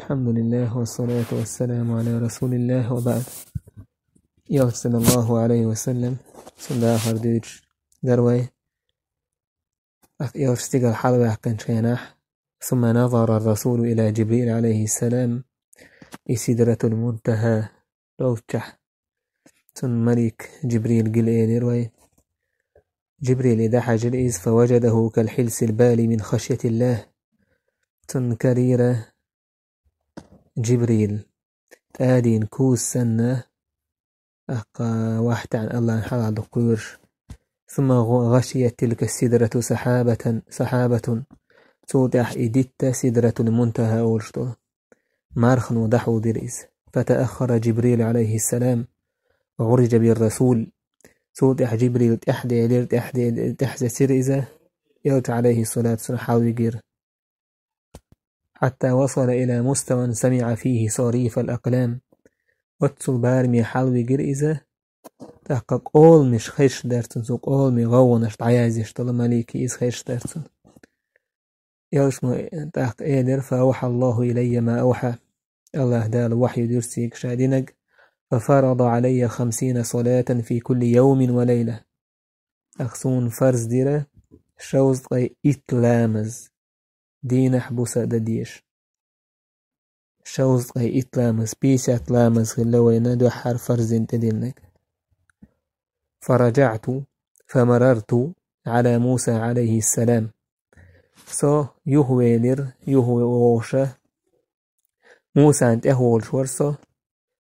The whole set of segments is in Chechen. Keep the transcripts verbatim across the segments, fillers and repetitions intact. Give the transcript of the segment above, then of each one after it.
الحمد لله والصلاة والسلام على رسول الله وبعد. Йовхьа саллаллаху алейхи ва саллям, цундахар дуьйцуш дара вай. Ах, йолуш стигал хьалаваьккхинчу хенахь, ثم نظر الرسول إلى جبريل عليه السلام في سدرة المنتهى. Ловччахь, цунна малик Джибрил гила элира вай. Джибриле дӀахьаьжира иза, فوجده كالحلس البالي من خشية الله. Цунна карийра Джибрил, тӀадийна куз санна, аккха вахьтаьӀна Аллахьан хьалха дукха кхоьруш. ثم غشيت تلك السدرة سحابة، سحابة. Цул тӀаьхьа и дитта Сидратул Мунтаха олуш долу мархано дӀахьулдира иза. فتأخر جبريل عليه السلام، عرج بالرسول. Цул тӀаьхьа Джибрил тӀаьхьаделира, тӀаьхьаде-, тӀаьхьасецира иза, элча, алейхиссалату вассалам, хьалавигира. حتى وصل إلى مستوى سمع فيه صريف الأقلام. Оццул бараме хьалавигира иза, тӀаккха къоламаш хезаш дара цунна, цу къоламийн гӀовгӀанаш дӀаяздеш долу малике иза хезаш дара цунна. Элчано тӀаккха элира: فأوحى الله إلي ما أوحى. Аллахь Дала вахью дира цигахь ша динарг: ففرض علي خمسين صلاة في كل يوم وليلة. ТӀаккха суна фарз дира шовзткъе итт ламаз, дийнахь, буса а дан дезаш. Шовзткъе итт ламаз, пятьдесят ламаз хилла вайна дуьххьара фарз дина тӀедиллинарг. فرجعت فمررت على موسى عليه السلام. Со юхавелира, юхавогӀуша, Мусана тӀехволуш вара со.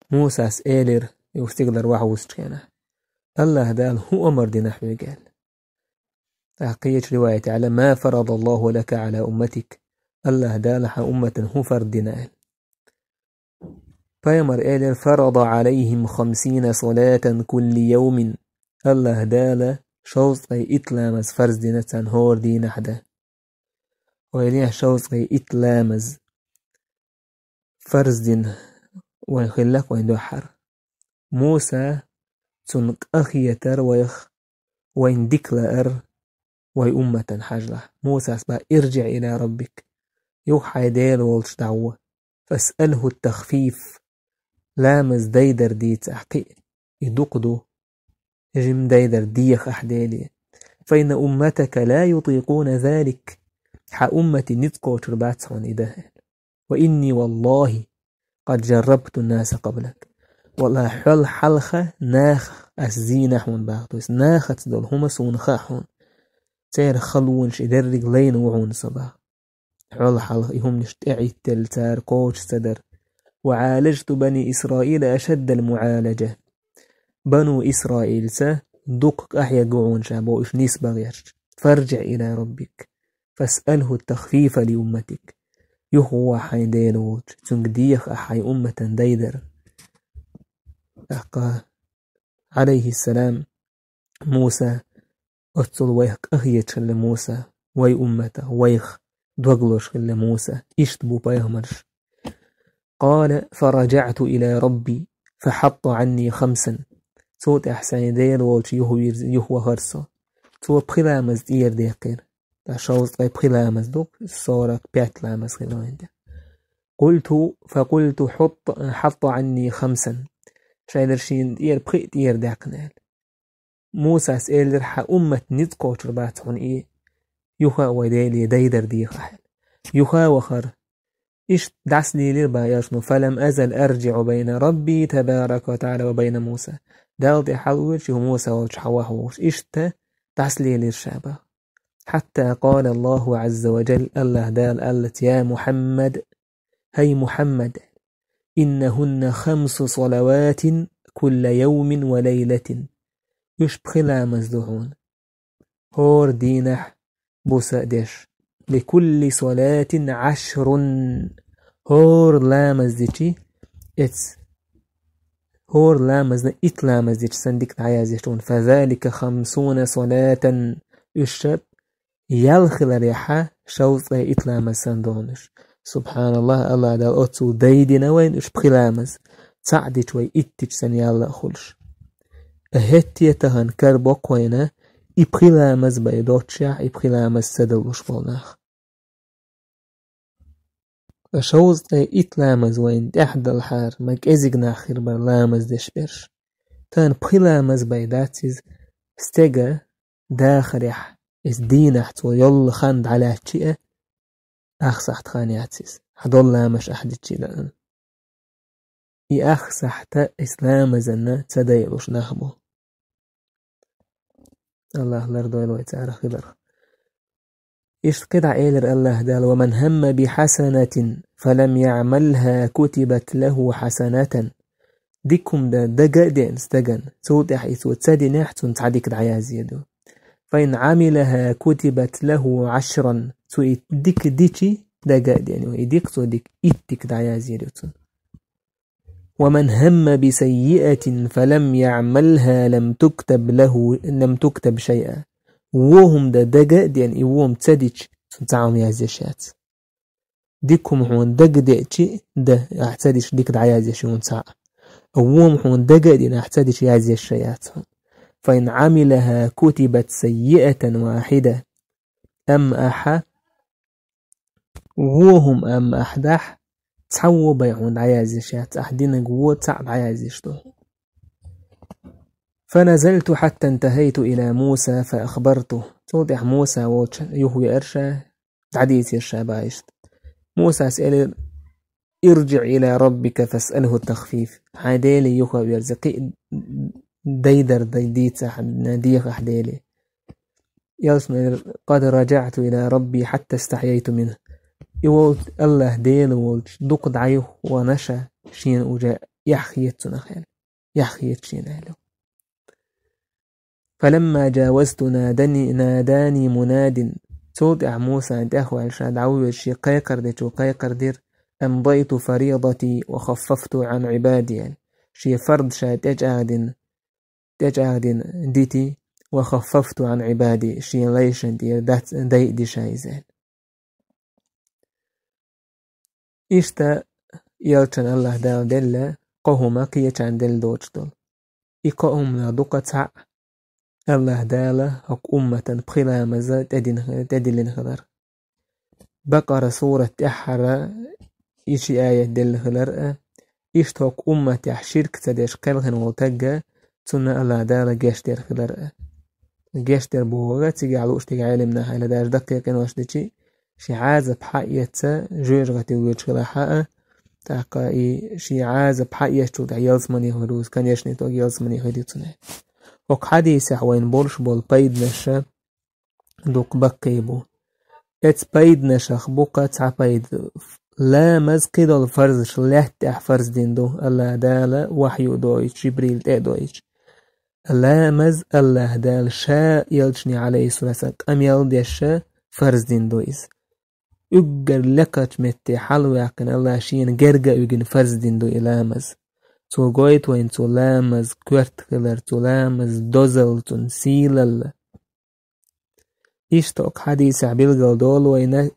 Мусас элира, юха стигалара вахьуьссучу хенахь: Аллахь Дала хӀун амар дина хьоьга аьлла? ТӀаккха кхечу риваятехь аьлла: ما فرض الله لك على أمتك. Аллахь Дала хьан умматана хӀун фарз дина аьлла? Пайхамар элира: فرض عليهم خمسين صلاة كل يوم. Аллахь Дала шовзткъе итт ламаз фарз дина царна хӀора дийнахь дан. Вайна шовзткъе итт ламаз фарз дина вайн хиллакх вайн дуьххьара. Муса цунна къахетара вайх, вайна дика лаара вай умматан хьажалахь. Мусас баха: ارجع إلى ربك. Юха хьайн Дела волчу дӀагӀо. فاسأله التخفيف. Ламаз дайдар дийца ахь кхин а, и дукха ду. Жима дайдар деха ахь Деле. فإن أمتك لا يطيقون ذلك. Хьан уммате ницкъ кхочур бац хьуна и дан. وإني والله قد جربت الناس قبلك. Валлахь, хьол хьалха нахах ас зийна хьуна баха, то есть нахаца долу хӀума суна хаьа хьуна. Церан халонаш, и дерриг лайна ву хьуна со баха. Хьол хьалха и хӀуманаш тӀеӀиттелла цара кхочуш ца дара. وعالجت بني إسرائيل أشد المعالجة. Бану Исраилца дукха къахьегна ву хьуна ша боху уьш нисбан гӀерташ. فارجع إلى ربك فاسأله التخفيف لأمتك. Юха гӀо хьайн Дела волчу, цуьнга деха ахь хьайн умматан дайдар. ТӀаккха, алейхиссалам, Муса, оццул вайх къахеташ хилла Муса, вай умматах, вайх дог лозуш хилла Муса. Иштта бу пайхамарш. قال: فرجعت إلى ربي فحط عني خمسا. Цул тӀаьхьа сайн Дела волчу юхавирз-, юхавахара со. Цо пхи ламаз тӀера даьккхира. Ткъа шовзткъе пхи ламаз ду, сорок пять ламаз хилла вайн тӀе. قلت، فقلت: حط، حط عني خمسا. Шайна шена тӀера пхи а тӀера даьккхина аьлла. Мусас элира: хьан уммат ницкъ кхочур бац хьуна и, юха а вай Деле дайдар деха ахь. Юха а вахара. Иштта дӀасалелира баха элчано: فلم أزل أرجع بين ربي تبارك وتعالى وبين موسى. Далла тӀе хьалавоьдуш, юха Муса волчу хьан ваха вогӀуш. Иштта дӀасалелира ша баха. حتى قال الله عز وجل, Аллахь Дала аьлла: يا محمد, хӀай Мухьаммад, إنهن خمس صلوات كل يوم وليلة. Уьш пхи ламаз ду хьуна. ХӀора дийнахь, буса а деш. لكل صلاة عشر. ХӀора ламаз дичи, эц. ХӀора ламазна итт ламаз дичи санна дика дӀаяздеш ву хьуна. فذلك خمسون صلاة. Уьш ша ял хиларехьа, шовзткъе итт ламаз санна ду хьуна уьш. Субханаллах, Аллахь Дала оццул дайдина вайна уьш пхи ламаз. Цхьаъ дичи вай иттича санна ял а хуьлуш. ХӀетте а тахана карабо-кх вайна и пхи ламаз бен доццушехь, и пхи ламаз ца далуш болу нах. Ткъа шовзткъе итт ламаз вайна тӀехь далахьара, ма кӀезиг нах хир бара ламаз деш берш. Тахана пхи ламаз бен дац иза, стеган дахарехь, иза дийнахь цо йолла хан дӀалаьцча а, ах сахьт хан яц иза, хьан долу ламазаш ахь дичча а. И ах сахьта иза ламазанна ца дайалуш нах бу. АллахӀа лардойла вай царах хиларх. Иштта кхидӀа элира АллахӀа Дала: «ومن هم بحسنة فلم يعملها كتبت له حسنة». Дика хӀума дан дага а деана стагана, цул тӀаьхьа и цо ца динехь, цунна цхьа дика дӀаязъе ду. «فإن عملها كتبت له عشرا». Цо и дика дичи, дага а деана, и дика цо дика, итт дика дӀаязъе ду цунна. «ومن هم بسيئة فلم يعملها لم تكتب له، لم تكتب شيئا». Вон хӀума дан дага а деана, и вон хӀума ца дича, цунна цхьа хӀума язъеш яц. Дика хӀума хьуна дага деачи, дан, ахь ца дича дика дӀаязъеш ю хьуна цхьаъ. Вон хӀума хьуна дага а дина, ахь ца дича язъеш яц хьуна. «فإن عملها كتبت سيئة واحدة». Амма ахьа вон хӀума амма ахь дахь, цхьа вон бен хьуна дӀаязъеш яц, ахь динарг вон цхьаъ дӀаязъеш ду. «فنزلت حتى انتهيت إلى موسى فأخبرته». Цул тӀаьхьа Муса волчу юхавеара ша, дӀадийцира ша баиштта. Мусас элира: «ارجع إلى ربك فاسأله التخفيف». Хьайн Деле юха а верза, кхин а дайдар дай дийцахь, дехахь Деле. Ялсмалера: «قد رجعت إلى ربي حتى استحييت منه». И волчу АллахӀ Дела волчу дукха дӀаюхавана ша, шена уже эхь хета цунах аьлла. Эхь хета шена аьлла. «فلما جاوزت نادني، ناداني مناد». Цул тӀаьхьа Мусан тӀехваьлла ша дӀавоьдуш шен кхайкхар дечо кхайкхар дира: «أمضيت فريضتي وخففت عن عبادي», аьлла. Шен фард ша тӀечӀагӀдина, тӀечӀагӀдина дити, «وخففت عن عبادي», шен лайшна тӀера дац, дайа дина ша иза аьлла. Иштта элчанна АллахӀ Дала делла кхо хӀума, кхечарна делла доцуш долу. И кхо хӀуманах дукха цхьаъ АллахӀ Дала хӀокху умматан пхи ламаза тӀедина, тӀедиллина хилар. Бакъара сурат тӀаьххьара и ши аят делла хилар а, иштта хӀокху умматехь ширк ца деш кхелхина волу тагга, цунна АллахӀ Дала гечдер хилар а. Гечдер бохург цигахь лууш дерг Ӏелам наха аьлла, даже даккхий къинош дичи, шен Ӏазап хьаэца жоьжахати воьдуш хилахь а, тӀаккха и шен Ӏазап хьаэцчул тӀаьхьа ялсамане хир ву иза, конечно, итог ялсамане хир ю цунна. ХӀокху хьадисехь вайна болуш болу пайданаша дукха баккхий бу. Эцу пайданашах бу-кха цхьа пайда. Ламаз кхидолу фарзаш лаьтта тӀехь фарз дина ду, АллахӀ Дала вахью дойтуш, Жибрил тӀе а дойтуш. Ламаз АллахӀ Дала ша элчане, Ӏалайхиссалату вассалам, къамел деш фарз дина ду иза. Уггар лекхачу метте хьалаваьккхина АллахӀа шена герга а вигина фарз дина ду и ламаз. Цо гойту вайна цу ламаз коьрта хилар, цу ламаз дозалла, цунна сийлалла. Иштта оцу хьадисехь билгал долу вайна,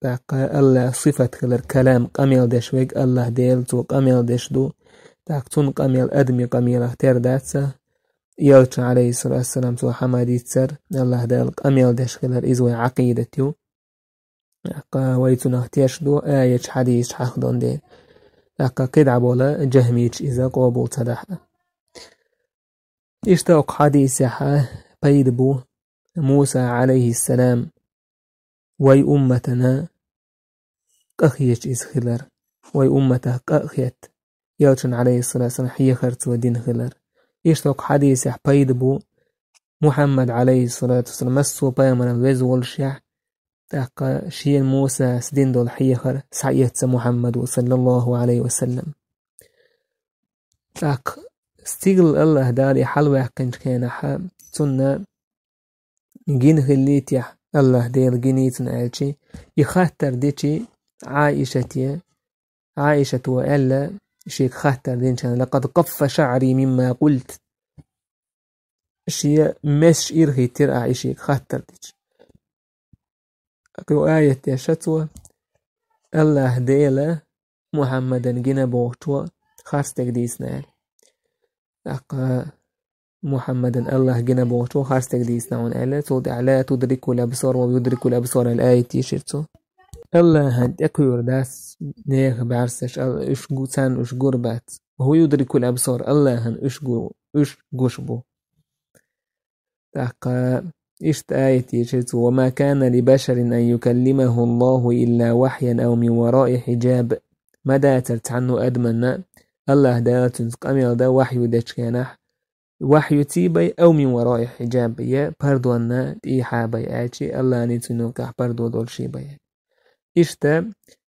тӀаккха АллахӀан сифат хилар, калам, къамел деш верг АллахӀ Дела, цо къамел деш ду, тӀаккха цуьнан къамел адамийн къамелах тера дац. Элчано, Ӏалайхиссалату вассалам, цо хьан ма дийццара, АллахӀ Дала къамел деш хилар, иза вайн Ӏакъидат ю. ТӀаккха вай цунах теш ду, аяташ, хьадисаш хьахадон дела. ТӀаккха кхидӀа болу жахмиташ иза къобал ца дахь а. Иштта оцу хьадисехь пайда бу Муса, Ӏалайхиссалам, вай умматана къахеташ иза хилар, вай умматах къа а хетта, элчанна, Ӏалайхиссалату вассалам, хьехар цо дина хилар. Иштта оцу хьадисехь пайда бу Мухьаммад, Ӏалайхиссалату вассалам, массо а пайхамаран веза волушехь, тӀаккха шена Мусас дина долу хьехар схьаэца Мухьаммада, саллаллаху Ӏалайхи ва саллам. ТӀаккха стигала АллахӀ Дала и хьалаваьккхинчу хенахь цунна гина хиллий техьа, АллахӀ Дела гиний цунна аьлчи, и хаттар дичи Ӏаишате, Ӏаишато аьлла, шега хаттар динчарна: «لقد قف شعري مما قلت». Шен месаш ирхийтира ахь и шега хаттар дичи. Кху аят деша цо: «АллахӀ Дела Мухьаммадан гина бохучо харцдерг дийцина», – аьлла. ТӀаккха Мухьаммадан АллахӀ гина бохучо харцдерг дийцина хьуна аьлла, цул тӀаьхьа: «لا تدركه الأبصار وهو يدرك الأبصار», – аьлла аят дийшира цо. Аллахьан тӀекхуьур дац нехан бӀаьрсаш, ал-, уьш гу-, царна уьш гур бац. وهو يدرك الأبصار, Аллахьан уьш гу-, уьш гуш бу. ТӀаккха иштта аят йийшира цо: وما كان لبشر أن يكلمه الله إلا وحيا أو من وراء حجاب. Ма дацара цхьанна адаманна, Аллахь Дала цуьнца къамел дан вахью дечу хенахь, вахью ций бай, أو من وراء حجاب, я пардонна тӀехьа бай, аьлчи, Аллахьний цуьнан юкъахь пардо долуш бай. Иштта,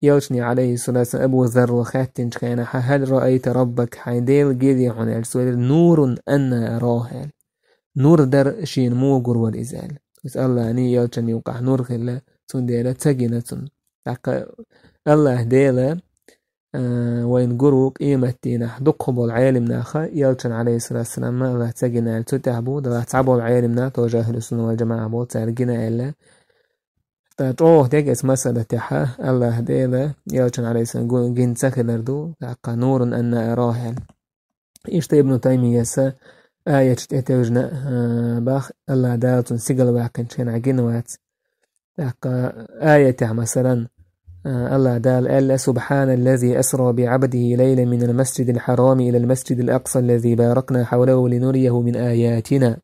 элчане, عليه الصلاة والسلام, Абу Зарро хаьттинчу хенахь: هل رأيت ربك, хьайн Дела гира хьуна, аьлча, цо элира: نور أنى أراه, аьлла. Нур дара шена муха гур вара иза, аьлла. Иза Аллахьний элчанна юкъахь нур хилла, цундела ца гина цунна. ТӀаккха Аллахь Дела, а, вайна гур ву къематдийнахь дукхахболу Ӏелимнаха, элчанна, عليه الصلاة والسلام, Аллахь ца гина аьлла, цу тӀехь бу, делахь цхьаболу Ӏелимнах, тоже ахьлу сунна вал жамаӀа бу, цара гина аьлла. Ткъа чӀогӀа дерг эца масала тӀехь, Аллахь Дела элчанна, عليه السلام, гу-, гина ца хилар ду, тӀаккха نور أنى أراه аьлла. Иштта Ибн Таймияса аяташ тӀетевжина, а, бах, Аллахь Дала цунна сигала ваьккхинчу хенахь гина вац. ТӀаккха аятехь, масалан, а, Аллахь Дала аьлла: سبحان الذي أسرى بعبده ليلا من المسجد الحرام إلى المسجد الأقصى الذي باركنا حوله لنريه من آياتنا.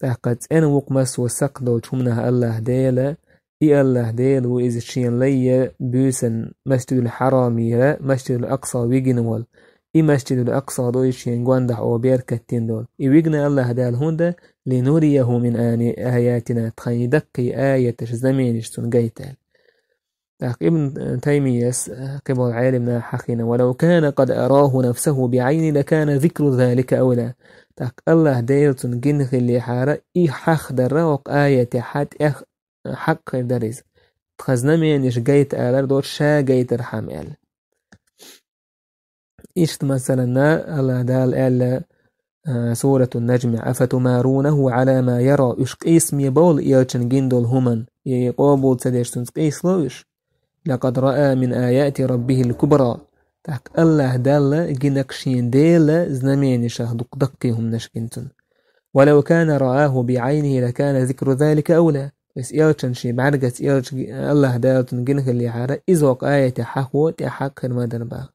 ТӀаккха цӀена ву-кх массо а сакхт долчу хӀуманах Аллахь Дела, и Аллахь Дела ву иза шена лайя буьйсанна Масжидул Хьарамера Масжидул Акъса вигина волу. И Масжидул Акъса ду иза шена гондахь оха беркат дина долу. И вигна Аллахь Дала хӀунда: لنريه من آياتنا, тхан даккхий аяташ, знаменаш цунна гайта аьлла. ТӀаккха Ибн Таймияс, э, кхиболу Ӏелимнаха хьахийна: ولو كان قد أراه نفسه بعينه لكان ذكر ذلك أولى. ТӀаккха Аллахь Дела цунна гина хиллехьара, и хьахдар хӀокху аятехь тӀех хьакъ хир дара иза. Тхан знаменаш гайта алар доцуш, ша гайтархьама аьлла. Иштта, масалан, Аллахь Дала аьлла, а, Суратун Наджми: أفتمارونه على ما يرى. Уьш къийсаме бовлу элчанна гина долу хӀуманна, и къобал ца деш цуьнца къийсало уьш? لقد رأى من آيات ربه الكبرى. ТӀаккха Аллахь Далла гина-кх шен Дела знаменашах дукха даккхий хӀуманаш гина цунна. ولو كان رآه بعينه لكان ذكر ذلك أولى. Иза элчанна шен бӀаьргаца элча Аллахь Дала цунна гина хиллехьара, иза хӀокху аятехь хьахо тӀех хьакъ хир ма дара бах.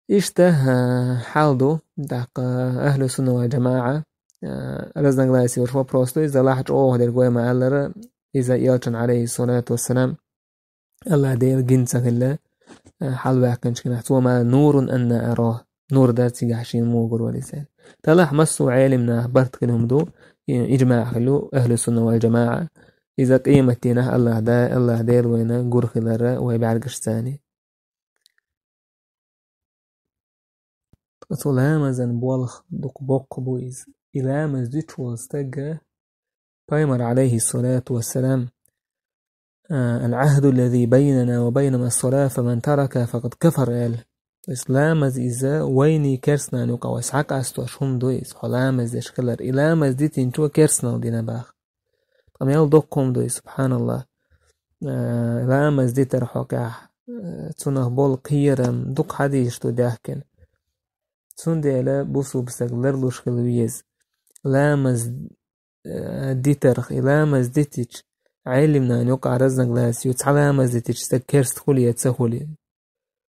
Иштта, а, хьал ду, тӀаккха ахьлу сунна вал жамаӀа, а, разногласие йолуш вопрос ду, иза лахьа чӀогӀа дерг вай ма-аллара, иза элчанна, Ӏалайхиссалату вассалам, Аллахь Дела гина ца хилла, а, хьалаваьккхинчу хенахь, цо ма нурун анна арох, нур дара цигахь шена муха гур вара иза. Талахь массо а Ӏелимнаха барт хилла хӀума ду, и-, иджмаъ хилла ю ахьлу сунна вал жамаӀа, иза къематдийнахь Аллахь Да-, Аллахь Дела вайна гур хиларра вай бӀаьргашцани. Ткъа цу ламазан болх дукха боккха бу иза. И ламаз дуьтуш волу стага Пайхамар, Ӏалайхиссалату вассалам, а, «العهد الذي بيننا وبينهم الصلاة فمن تركها فقد كفر», аьлла. То есть ламаз иза вайний керстанан юкъа вай схьакъастош хӀума ду иза, хьо ламаз деш хилар. И ламаз дитинчо керстанал дина баха. Ткъа мел доккха хӀума ду иза, субханаллах. Э, ламаз дитар хьокъехь, э, цунах болу кхерам дукха хьадисаш ду даьхкина. Цундела бусулба стаг ларлуш хила веза. Ламаз, э, дитарх, и ламаз дитича, Ӏелимнан юкъа разногласие ю, цхьа ламаз дитича стаг керста хуьлу я ца хуьлу.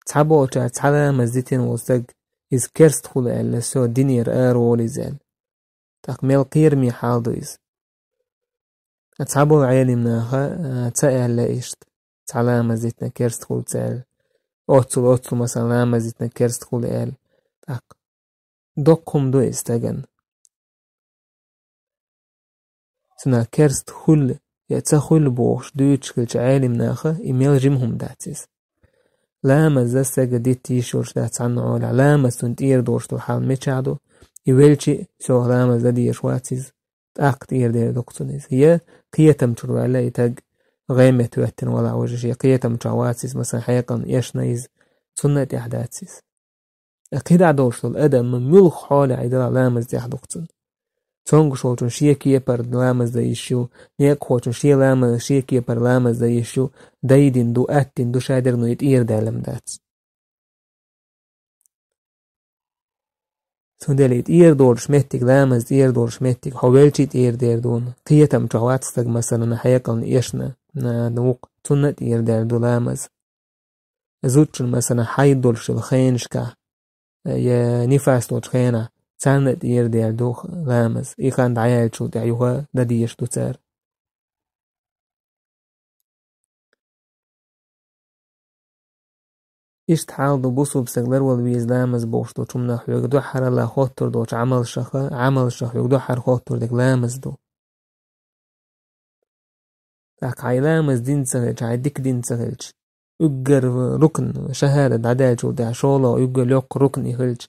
Цхьаболчара цхьа ламаз дитина волу стаг, иза керста хуьлу аьлла, со динера ара волу иза аьлла. ТӀаккха мел кхераме хьал ду иза. Цхьаболу Ӏелимнаха, а, ца аьлла иштта, цхьа ламаз дитина керста хуьлу ца аьлла. Оццул, оццул, масала, ламаз дитина керста хуьлу аьлла. ТӀаккха доккха хӀума ду иза стагана. Цунах керста хуьлу я ца хуьлу бохуш дуьйцуш хилча Ӏелимнаха, и мел жима хӀума дац иза. Ламаз стага дита йиш йолуш дац цхьанна гӀолехь, ламаз цунна тӀера долуш долу хьал мичахь ду, и велчи а, сох ламаз дан дезаш вац иза, тӀаккха тӀера дер ду-кх цунна иза. Я кхетам чуьра ваьлла и стаг, гӀемет хӀоьттина валахь вужаш, я кхетам чохь вац иза, масала, хьекъална эшна иза, цунна а тӀехь дац иза. КхидӀа долуш долу адам муьлхха хьолехь и делахь ламаз тӀехь ду-кх цунна. Цомгуш волчун шен кепара ламаз дан йиш ю, некъахочун шен лама-, шен кепара ламаз дан йиш ю, дайдина ду, аттина ду, ша дерг, но и тӀера даьлла ма дац. Цундела и тӀера долуш меттиг, ламаз тӀера долуш меттиг, хьо велчи а тӀера дер ду, кхетам чохь вац стаг, масалан, хьекъална эшна. на, на вукх, цунна тӀера даьлла ду ламаз. Зудчун, масала, хьайд долуш йолу хенашкахь, я нифас долчу хенахь, царна тӀера даьлла ду ламаз. И хан дӀаяьллачул тӀаьхьа юха дан дезаш ду цара. Иштта хьал ду бусулба стаг ларвала веза ламаз бохуш долчу хӀуманах, хьоьга дуьххьара Аллах хоттур долчу Ӏамалшаха, Ӏамалшаха хьоьга дуьххьара хоттур дерг ламаз ду. ТӀаккха хьайн ламаз дина ца хилча, хьайн дика дина ца хилча, уггар рукн, шахӀадат дӀадаьллачул тӀаьхьа шолгӀа уггар йоккха рукн и хилча,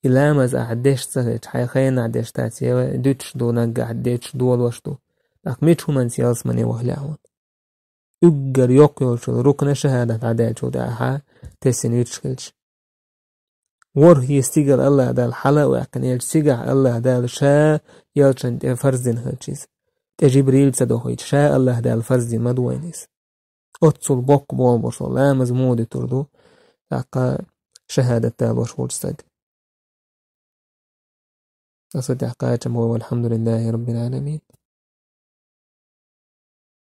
и ламаз ахь деш ца хилча, хьайн хенахь деш дац, я дуьтуш ду, наггахь дуьтуш долуш ду, тӀаккха мича хӀуманца ялсамане вахалахь хьуна? Уггар йоккха йолчу рукна шахӀадат дӀадаьллачул тӀаьхьа тесна юьтуш хилча. ВорхӀе стигала Аллах Дала хьала а ваьккхина, элча цигахь Аллах Дала ша элчан тӀе фарз дина хилча иза. ТӀе Жибрил ца дохуьйту, ша Аллах Дала фарз дина ма ду вайна иза. Оццул боккха болу бо шо ламаз муха дитур ду, тӀаккха шахӀадат далош волчу стаг. Аса тӀехь кхачам бо, валхьамдулиллахи раббил Ӏаламин.